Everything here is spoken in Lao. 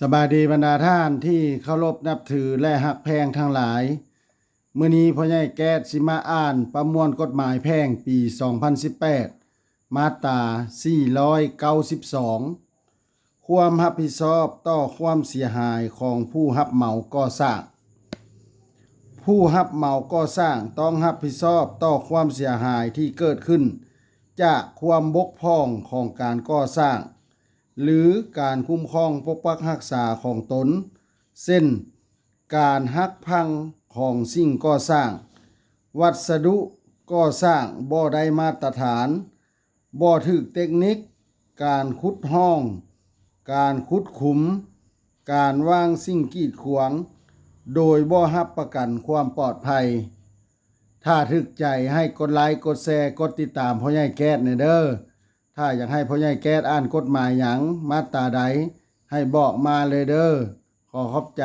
ສະບາຍດີບັນດາທ່ານທີ່ເຄົາລົບນັບຖື ແລະ ຮັກແພງທັງຫຼາຍ. ມື້ນີ້ພໍ່ໃຫຍ່ແກ້ດຊິມາອ່ານປະມວນກົດໝາຍແພ່ງປີສອງພັນສິບແປດ ມາດຕາສີ່ຮ້ອຍເກົ້າສິບສອງ ຄວາມຮັບຜິດຊອບຕໍ່ຄວາມເສຍຫາຍຂອງຜູ້ຮັບເໝົາກໍ່ສ້າງ. ຜູ້ຮັບເໝົາກໍ່ສ້າງຕ້ອງຮັບຜິດຊອບຕໍ່ຄວາມເສຍຫາຍທີ່ເກີດຂຶ້ນຈາກຄວາມບົກຜ່ອງຂອງການກໍ່ສ້າງ ຫຼື ການຄຸ້ມຄອງປົກປັກຮັກສາຂອງຕົນ ເຊັ່ນ ການຫັກພັງຂອງສິ່ງກໍ່ສ້າງ, ວັດສະດຸກໍ່ສ້າງບໍ່ໄດ້ມາດຕະຖານ, ບໍ່ຖືກເຕັກນິກ, ການຂຸດຮ່ອງ, ການຂຸດຂຸມ, ການວາງສິ່ງກີດຂວາງ ໂດຍບໍ່ຮັບປະກັນຄວາມປອດໄພ. ຖ້າຖືກໃຈໃຫ້ກົດໄລ, ກົດແຊ, ກົດຕິດຕາມພໍ່ໃຫຍ່ແກ້ດແດ່ເດີ້. ຖ້າຢາກໃຫ້ພໍ່ໃຫຍ່ແກ້ດອ່ານກົດໝາຍຫຍັງ, ມາດຕາໃດ, ໃຫ້ບອກມາເລີຍເດີ້. ຂໍຂອບໃຈ.